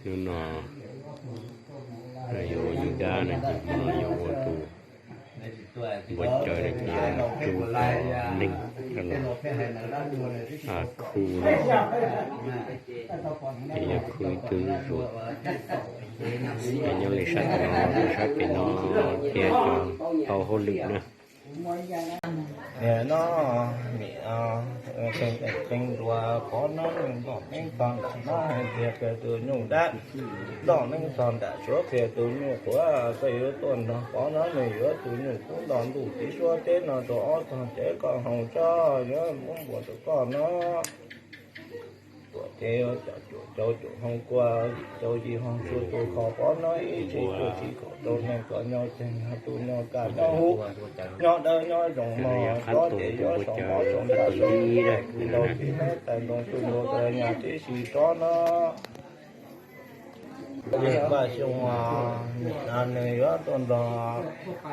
Hnub no yuav ua nyuj dab no ces hnub no yuav ua tus npua cawv no ces yog tub tau neeg rau los khu no, ces yog khu ib tug zuj zus, ces nyob li sab tim no los rau sab pem no thiab cov tau hauj lwm na. Nim no, nim no, qee qee dua pov no nws nploj neeb txog nram no hais tias qhia tus nyuj dab, nploj neeb txog nram suav qhia tus nyuj qhuav, koj yuav tuaj nrog pov no nws yuav tus nyuj kub nto ntuj txiv suab teb no rau ob txog tsev koj haus tso, yuav muab npuas rau koj no. Tuam ces yuav cov cuam cau cuam hoo kua, cau yim hoo tsua tus kho pov no ib tsev cuaj txij kaum rau neeg kom nyob tseeg nyob tu nyob kaj nyob huv, nyob dawb nyob zoo mog, tsob ces yuav sau mov sau ntsaj sau kwv tais kwv nraug txiv neeb tais ntoo tsuj npua kawg nyag tib si tsob no. Vaj Xyooj, nim no nws yuav tuaj nrog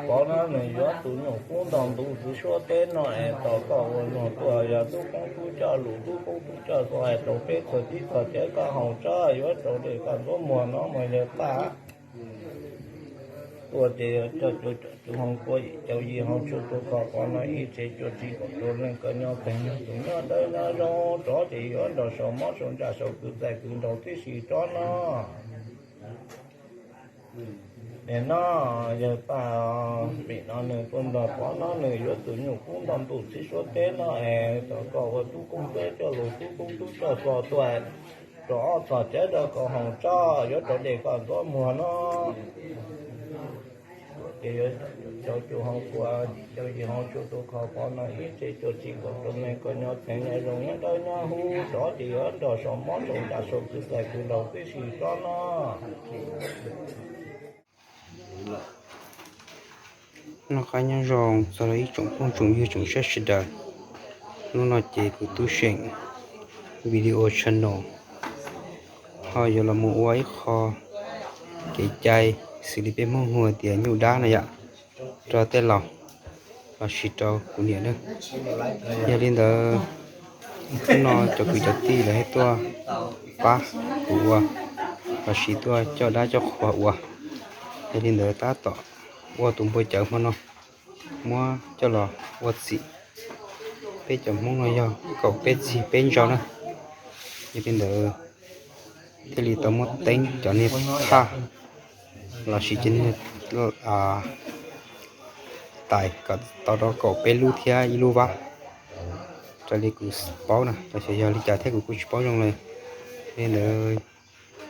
pov no nws yuav tus nyuj kub nto ntuj txiv suab teb no es tos koj ua luag tuaj, yog tub koob tub coj lus tub koob tub coj tuaj es rau peb txog tib txog tsev koj haus tso, yuav rau dej koj ntxuav muag no mas yawg Paj. Tuaj ces coj cuam cau cuam hoo kua, cau yim hoo tsua tus kho pov no ib tsev cuaj txij kaum rau neeg kom nyob tseeg nyob tu nyob dawb nyob zoo, tsob ces yuav nrog sau mov sau ntsaj sau kwv tais kwv nraug tib si tsob no. Nim no yawg Paj, nim no nws tuaj nrog pov no nws yuav tus nyuj kub nto ntuj txiv suab teb no es tos koj ua tub koob tub coj lus tub koob tub coj tuaj, rau ob txog tsev rau koj haus tso, yuav rau dej koj ntxuav muag no. Ces yuav cau cuam hoo kua, cau yim hoo tsua tus kho pov no ib tsev cuaj txij kaum rau neeg kom nyob tseeg nyob zoo nyob dawb nyob huv, tsob ces yuav nrog sau mov sau ntsaj sau kwv tais kwv nraug tib si tsob no. Noj qab nyob zoo txog rau ib tsoom phooj tsoom ywg tsoom saib sawv daws. Hnub no ces kuv Tub Seem Video Channel ho yuav los mus ua ib qho kev cai xws li peb Hmoob hu tias nyuj dab no yom, rau tej laus lossis rau kuv niam na. Yog li ntawd, hnub no cov kwv cov tij lawv thiaj tuaj pab kuv ua lossis tuaj coj dab coj qhua ua. Yog li ntawd tab tom ua tus npua cawv hmo no muab coj los ua txim. Peb cov Hmoob no yog kaum peb txig peb ntsau na. Yog li ntawd thiaj li tau muab teeb cov niag thaj lossis cov niag tais kom tau rau kaum peb lub thiab ib lub vab. Raws li kuv paub na, los xyov yog li cas thiab kuv kuj tsis paub zoo li. Li ntawd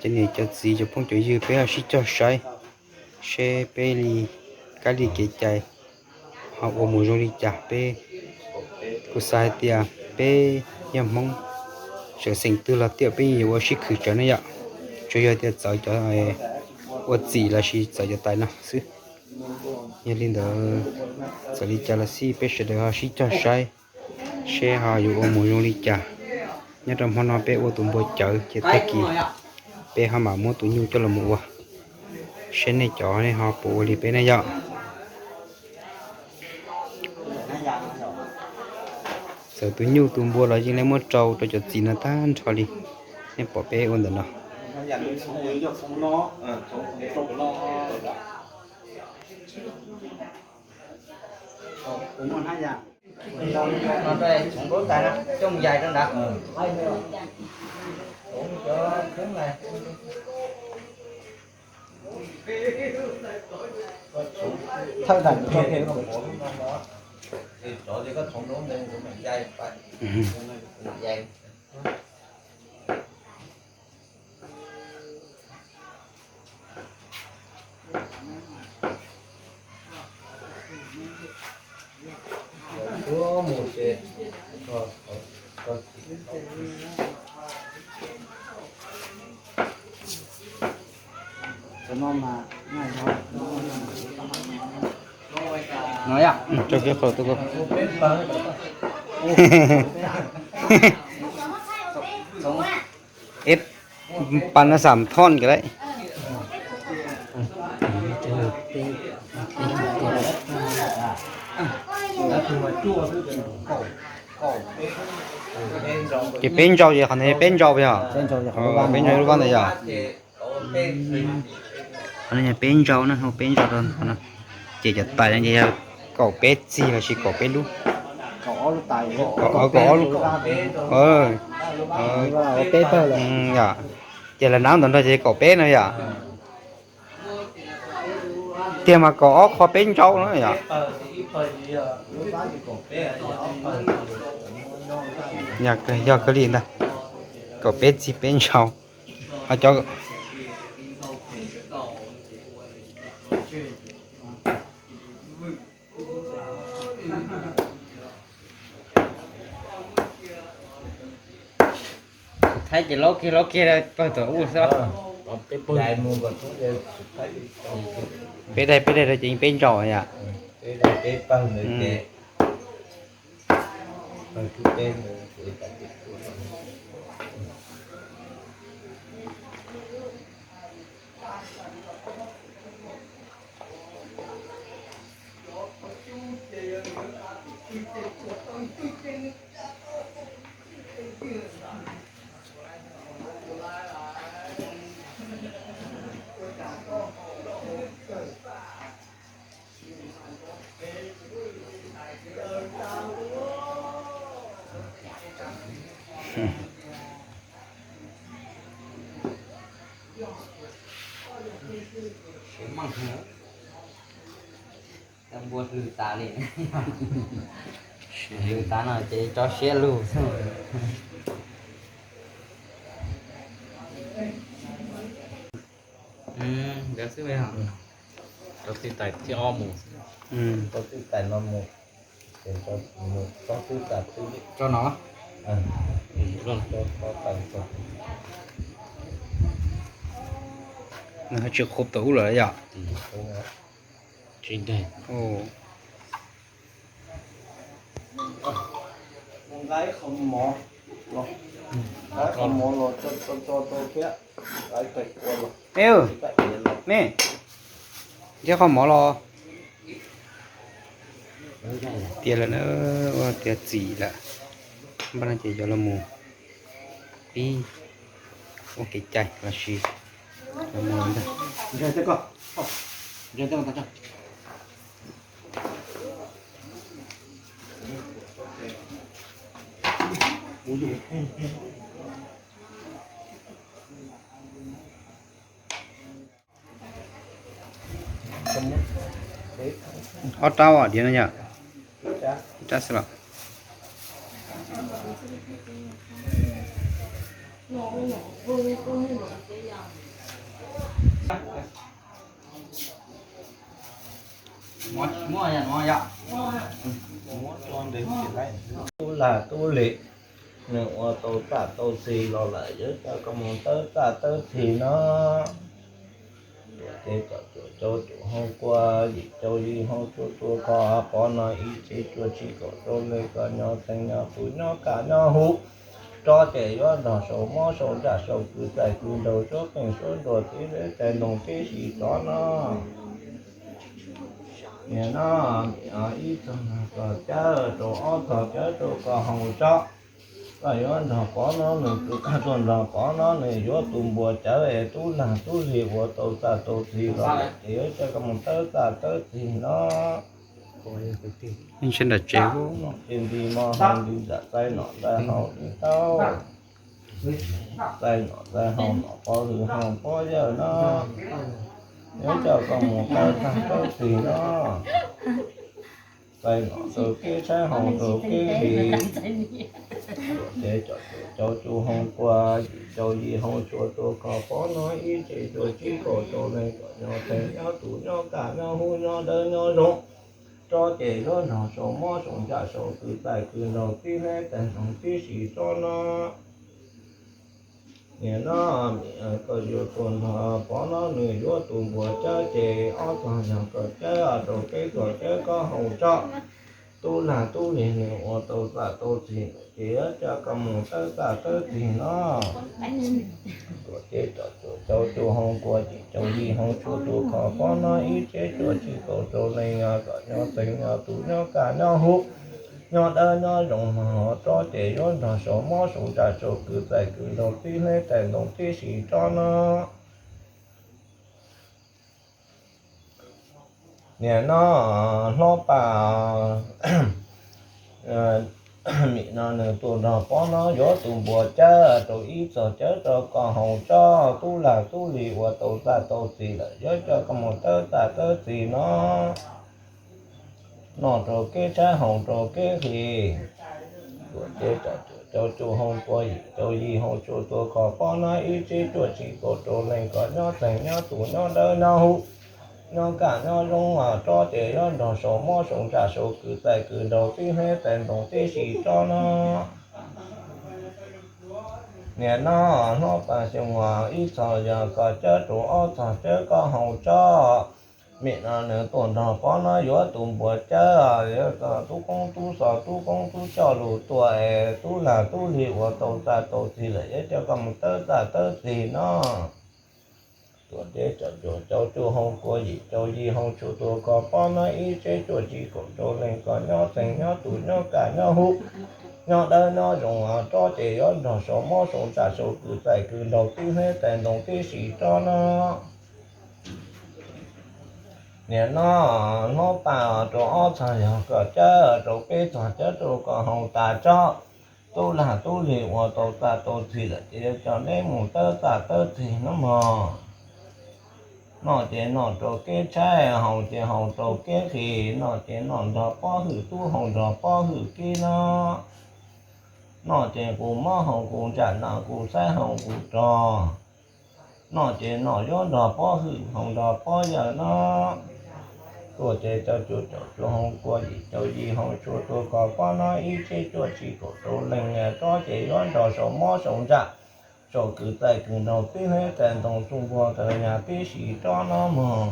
cov niam cov txiv cov phooj cov ywg peb ho sib cog saib seb peb li kab li kev cai ho ua mus zoo li cas. Peb, kuv xav hais tias peb yog Hmoob, txawm xeem twg los tiam peb yeej yuav ua sib khwm tsawv ne yom, tsuas yog tias txawv cov ua txim lossis txawv cov tais no xwb. Yog li ntawd, txawm li cas los xij peb sawv daws ho sib cog saib seb ho yuav ua mus zoo li cas. Nyob rau hmo no peb ua tus npua cawv ces tag kis peb ho mam muab tus nyuj coj los mus ua, seb nej cov nej ho puas ua li peb ne yom. Txawm tus nyuj tus npua los yeej muab rau rau cov txiv no tag nrho li. Nej pom peb ua ntawm no. No yom, rau kiag qhov tu ko. Eb, pas no xam thon kiag lawm. Ces peb ntsau ces qhov ntawd yog peb ntsau yog? Peb ntsau lub vaj ntawd yog? Qhov no yog peb ntsau na, hu peb ntsau rau qhov no. Ces cov tais no ces yog kaum peb txig los sis kaum peb lub? Kaum ob lub. Yog, ces lawv nab ntawd nrog ces kaum peb no yom? Tiag mas kaum ob qho peb ntsau no yom? Yog kawg li ntag, kaum peb txig peb ntsau. Ho cov Thaib ces laub kiag laub kiag pawg tom ub xwb. Peb daim peb daim rau ces yeej peb ntsau yom? Npua hlwv tas li. Hlwv tas no ces tso siab lug xwb. Rau txij tais thib ob mus, rau txij tais no mus, tso no. Nws ho tsis qhuav tau ub lawm yom? Tsis nteeg. Me, thiab qhov mov los tiav lawm na, ua tiav txim lawm. Npaj no ces yuav los mus pib ua kev cai los sis los mus ntag. Ob rab os, diav no yom? Ib rab xwb los? Muab tsis muaj yom, no yom? Tub lag tub lig, nws ua tau txaj tau txig los lawm, yuav coj koj mus tawb txaj tawb txig no. Tuam cev tsom cuam cau cuam hoo kua, yim cau yim hoo tsua tsua kho pov no, ib tsev cuaj tsib kaum rau leej, koj nyob txheej nyob tus nyob kaj nyob huv. Tsob ces yuav nrog sau mob sau ntsaj sau kwv txaij kwv nraug, suab qeej suab nruas tib leb tais ntoos tib si tsob no. Niam no, ib txog nrog koj cawv rau, ob txog cawv rau koj hoo tsob. Koj yuav nrog pov no nws, tus koj tuaj nrog pov no nws yuav tus npua cawv es tub lag tub lig ua tau txaj tau txig los ces yuav coj koj mus tawb txaj tawb txig no. Ntshe nram tsev, ces nti mo hau nti nram, txaij nom txaij hau nti taub, txaij nom txaij hau nom pob hwv hau pob yawg no. Yuav coj koj mus tawb txaj tawb txig no. Txaij nom rau kev tshaib hau rau kev hli. Tuam cev tsom cuam cau cuam hoo kua, yim cau yim hoo tsua tsua kho pov no, ib tsev cuaj tsib kaum rau leej, koj nyob txheej nyob tus nyob kaj nyob huv nyob dawb nyob zoo. Tsob ces yuav nrog sau mob sau ntsaj sau kwv txaij kwv nraug tib leb tais ntoos tib si tsob no. Niam no, koj yuav tuaj nrog pov no nws yuav tus npua cawv ces ob txog yog koj cawv rau peb txog cawv koj hau tsob. Tub lag tub lig nws ua tau txaj tau txig ces yuav coj koj mus tawb txaj tawb txig no. Tuam cev tsom cuam cau cuam hoo kua, yim cau yim hoo tsua tsua kho pov no, ib tsev cuaj tsib kaum rau leej, koj nyob txheej nyob tus nyob kaj nyob huv. nyob dawb nyob zoo mog, tsob ces yuav nrog saum mob saum ntsaj saum kws txais kws nraug tib hleb tais ntoo tib si tsob no. Niam no hlob Paj, mim no nws tuaj nrog Pob no yuav tus npua cawb rau ib txog cawb rau koj haus tsob, tub lag tub li uas tau txaj tau txig lawm yuav coj koj mus tawb txaj tawb txig no. Noj rau kev tshaib haus rau kev qis. Tuam cev tsawm cuam caum cuaj hau kua yim caum yim hau tshuaj tua kho Pob no ib tsev cuaj tsib kaum rau leej, kom nyob txeeg nyob tus nyob dawb nyob huv, nyob kaj nyob zoo, tsob ces yuav nrog saum mob saum ntsaj saum kws txais kws nraug tib hleb tais ntoo tib si tsob no. Niam no hlob Paj Xyooj, ib txog yog koj cawb rau ob txog cawb koj haus tsob. Mim no nws tuaj nrog Pob no yuav tus npua cawb, yuav tub qoob tub xos tub qoob tub coj lug tuaj es tub lag tub li uas tau txaj tau txig lawm yuav coj koj mus tawb txaj tawb txig no. Tuam cev tsawm cuam caum cuaj hau kua yim caum yim hau tshuaj tua kho Pob no ib tsev cuaj tsib kaum rau leej, kom nyob txeeg nyob tus nyob kaj nyob huv, nyob dawb nyob zoo, tsob ces yuav nrog saum mob saum ntsaj saum kws txais kws nraug tib hleb tais ntoo tib si tsob no. Niam no hlob Paj, rau ob txog yog koj cawb, rau peb txog cawb rau koj haus tas tsob. Tub lag tub li uas tau txaj tau txig lawm ces yuav coj neb mus tawb txaj tawb txig no mog. Noj ces noj rau kev tshaib, haus ces haus rau kev qis, noj ces noj nrog pob hwj tub, haus nrog pob hwj kiv no. Noj ces kuv mob haus kuv ntsaj, noj kuv xaib haus kuv rog. Noj ces noj yuav nrog pob hwj, haus nrog pob yawg no. Tuam cev tsawm cuam caum cuaj hau kua yim caum yim hau tshuaj tua kho Pob no ib tsev cuaj tsib kaum rau leej, tsob ces yuav nrog saum mob saum ntsaj saum kws txais kws nraug tib hleb tais ntoo txuj npuag taws nyag tib si tsob no mog.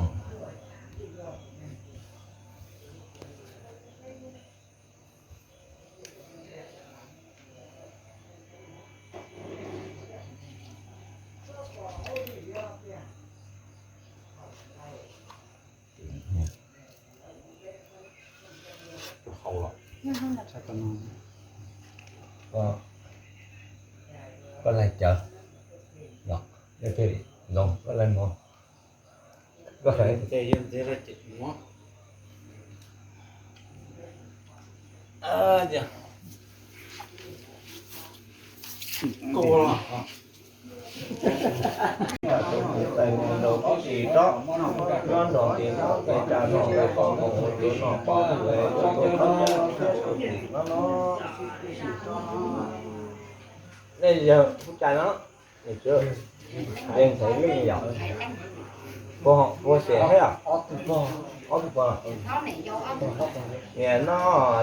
Koj laig cawv, koj laig mog, koj laig Nej yawg hu cas no? Leej Ntxhais Leej yom? Puas xyem thiab? Ob tug pog. Niam no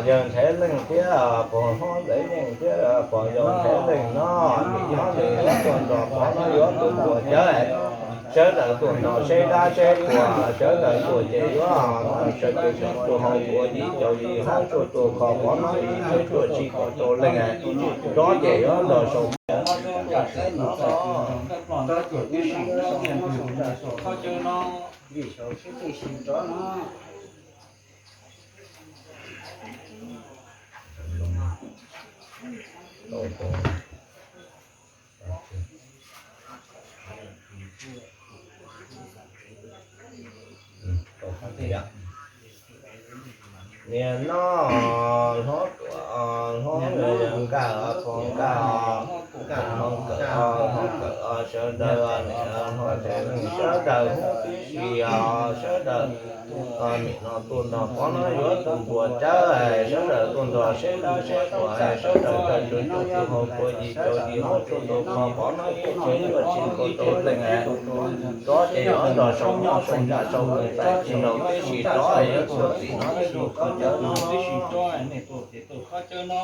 yawg Ntxhais Leej thiab puas hlob Ntxhais Yeej thiab puas yau Ntxhais Leej no, nim no nws tuaj nrog Pov no yuav tus npua cawb. Sawv daws tuaj nrog seb dab seb qhua, sawv daws tuaj ces yuav sawv daws tuaj haus kua yim caum yim hau tshuaj tua kho Pov no ib txhiab cuaj tsib kaum rau leej. Nrov ces yuav los sau. Niam no hlob Tuam, hlob Nkaj, Pov Nkaj, Nkaj Hlob Kawm, Hlob Kawm, sawv daws niam hlob Ntxhais Leej, sawv daws huv tib si, sawv daws nim no tuaj nrog Pov no yuav tus npua cawb, sawv daws tuaj nrog seb dab seb qhua, sawv daws tau tus npua haus kua yim caum yim hau tshuaj tua kho Pov no ib txhiab cuaj tsib kaum rau leej. Rov ces yuav nrog sau nyob sau ntsaj sau kws txais kws nraug tib si rov yuav tuaj txim no ib tug khaub cawv no tib si rov nej tuaj ces tus khaub cawv no.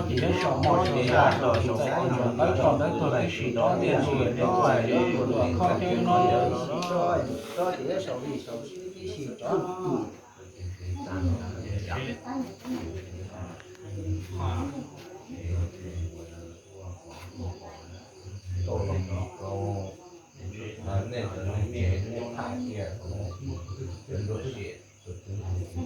tsob tim thiab saum mos saum xyab, tsob tim txais tus ntawd tsob ntawd tuag tib si, tsob tiaj ntug tiaj ntug khob thiab ib no yog tsob tim thiab saum li saum xyab tib si tsob.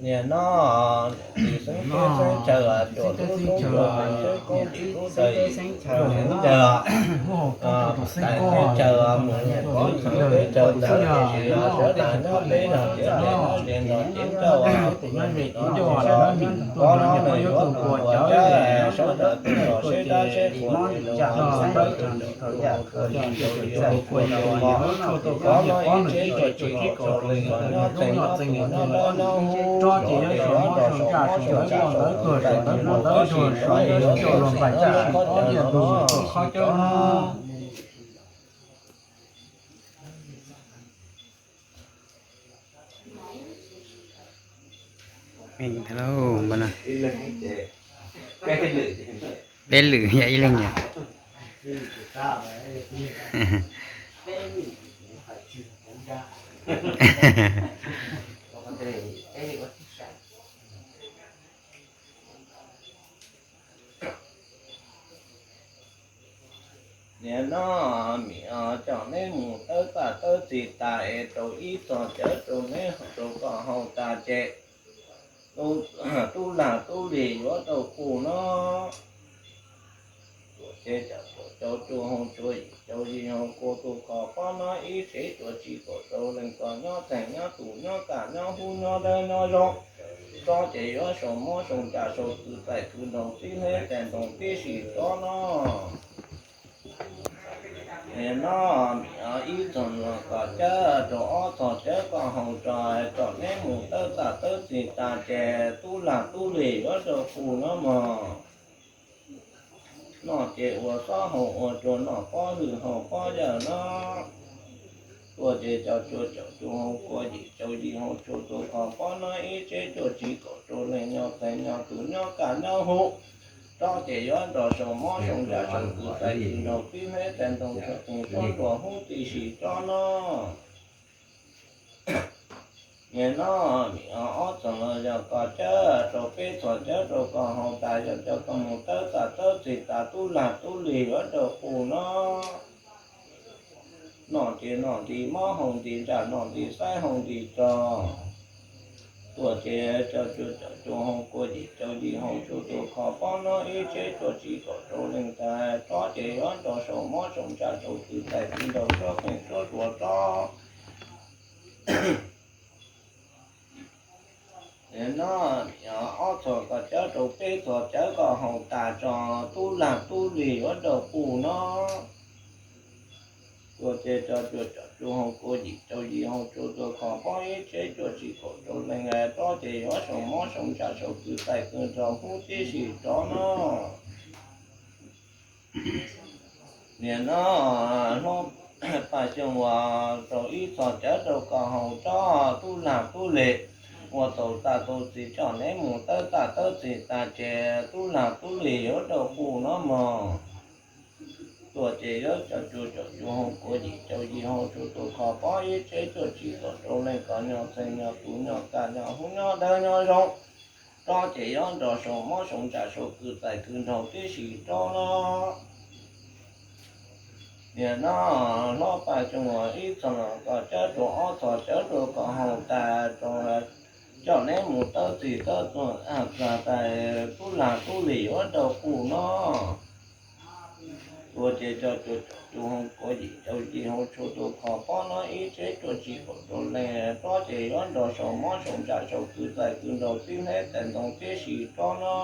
Niam no, tim xeeb teb xeeb chaw, cuam tub tub cuam, xeeb koob tim tub daws, xeeb chaw, xeeb chaw, tais teb chaws, mus niam koob teb chaws tas, sawv daws nyob peb zog tiav peb noj ces nrog cev nkauj, tus no nim no, pob no nws yuav tus puas cawv, sawv daws tus los seb dab seb qhua, tus no tus tus tus tus tus tus tus tus pob no ib txhiab cuaj caum tsib caum rau leej, nyob txeeg nyob txeeg nyob lawm nyob hub, ces yuav sau mob sau ntsaj sau ntawv quaj ntawv tuag sau ntawv muag ntawv zuag sau ntawv coj luag npaim tib si ob niag ntug tuaj khob cawb no. Peb lwm yog ib leeg yom. Niam no, niam coj neb mus tawb txaj tawb txig tas es rau ib txog cawv rau neb rau koj haus tas ces tub lag tub lig yuav tau kuj no. Tuam Ces cov cuaj caum cuaj hau cuaj yim caum yim hau cuaj tus kho pob no ib tsev cuaj tsib kaum rau leej koj nyob teeg nyob tus nyob kaj nyob hub nyob dawb nyob zoo. Tsob ces yuav sau mob sau ntsaj sau kwv txais kwv nraug tib hleb tais ntoo tib si tsob no. Nim no ib txog no koj cawb rau ob txog cawb koj hau tso, tsom neb mus tawb txaj tawb txig tas ces tub lag tub lig yuav rau qus no mog. Noj ces ua xob hau ua cua noj pob hwj hau pob yawg no. Tuaj ces cov cuaj caum cuaj hau cuaj yim caum yim hau cuaj tus kho pob no ib tsev cuaj tsib kaum rau leej nyob teeg nyob tus nyob kaj nyob hub. Tsob ces yuav rau sau mob sau ntsaj sau kwv txais kwv nraug tib hleb tais ntoo txhua qeej tsob ruam hub tib si tsob no. Nim no nim no ob txog no yog koj cawb rau peb txog cawb rau koj hau tas yog cov koj mus tawb txaj tawb txig tas tub lag tub lig yuav rau qus no. Noj ces noj nti mob hau nti ntsaj noj nti xaib hau nti tso. Tuaj ces cov cuaj caum cuaj hau cuaj yim caum yim hau cuaj tus kho pob no ib tsev cuaj tsib kaum rau leej tais tsob ces yuav rau sau mob sau ntsaj sau kwv txais kwv nraug tsob qeej tsob ruam tsob. Nim no ob txog koj cawb rau peb txog cawb koj hau tas tso tub lag tub lig yuav rau qus no. Tuaj ces cov cuaj caum cuaj hau cuaj yim caum yim hau cuaj tus kho pob ib tsev cuaj tsib kaum rau leej tsob ces yuav sau mob sau ntsaj sau kwv txais kwv nraug hub tib si tsob no. Nim no hlob Paj Xyooj uas rau ib txog cawb rau koj hau tsob tub lag tub lig, ua tau txaj tau txig coj neb mus tawb txaj tawb txig tas ces tub lag tub lig yuav rau qus no mog. Tuaj ces yuav cov cuaj caum cuaj hau cuaj yim caum yim hau cuaj tus kho pob ib tsev cuaj tsib kaum rau leej koj nyob txheej nyob tus nyob kaj nyob hub nyob dawb nyob zoo. Tsob ces yuav rau sau mob sau ntsaj sau kwv txais kwv nraug tib si tsob no. Nim no hlob Paj Xyooj uas ib txog no koj cawb rau ob txog cawb rau koj hau tas rau coj neb mus tawb txig tawb txaj tas tub lag tub lig yuav rau qus no. Tuaj ces cov cuaj caum cuaj hau cuaj yim caum yim hau cuaj tus kho pob no ib tsev cuaj tsib kaum rau leej tsob ces yuav rau sau mob sau ntsaj sau kwv txais kwv nraug tib hleb tais ntoo tib si tsob no.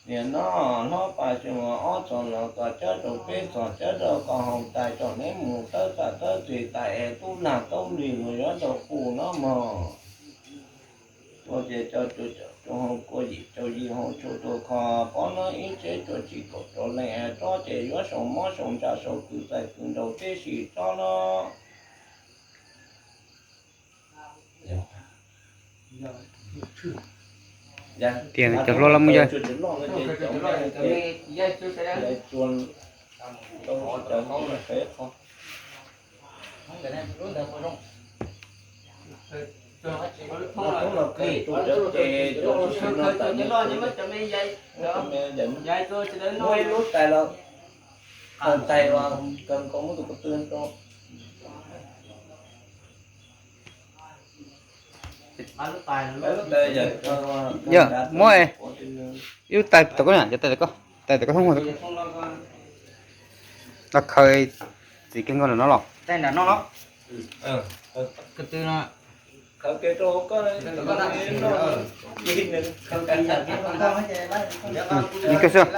Nim no hlob Paj Xyooj uas ob txog no koj cawb rau peb txog cawb rau koj hau tas coj neb mus tawb txaj tawb txig tas es tub lag tub lig los yuav rau qus no mog. Tuaj ces cov cuaj caum cuaj hau cuaj yim caum yim hau cuaj tus kho pob no ib tsev cuaj tsib kaum rau leej tsob ces yuav sau mob sau ntsaj sau kwv txais kwv nraug tib si tsob no. Tias cov hluas los mus yawg. Muab ib lub tais los, tais uas kawg nkaus muab tus ko tw rau. Yog muab ib lub tais tom koj, cov tais tom koj, tais tom koj thoob, los khaws txiv kiag nkaus nram no los. Ib kawg xwb.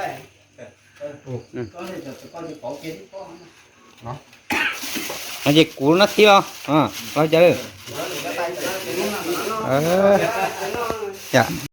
No ces kuv nab thib los los cas.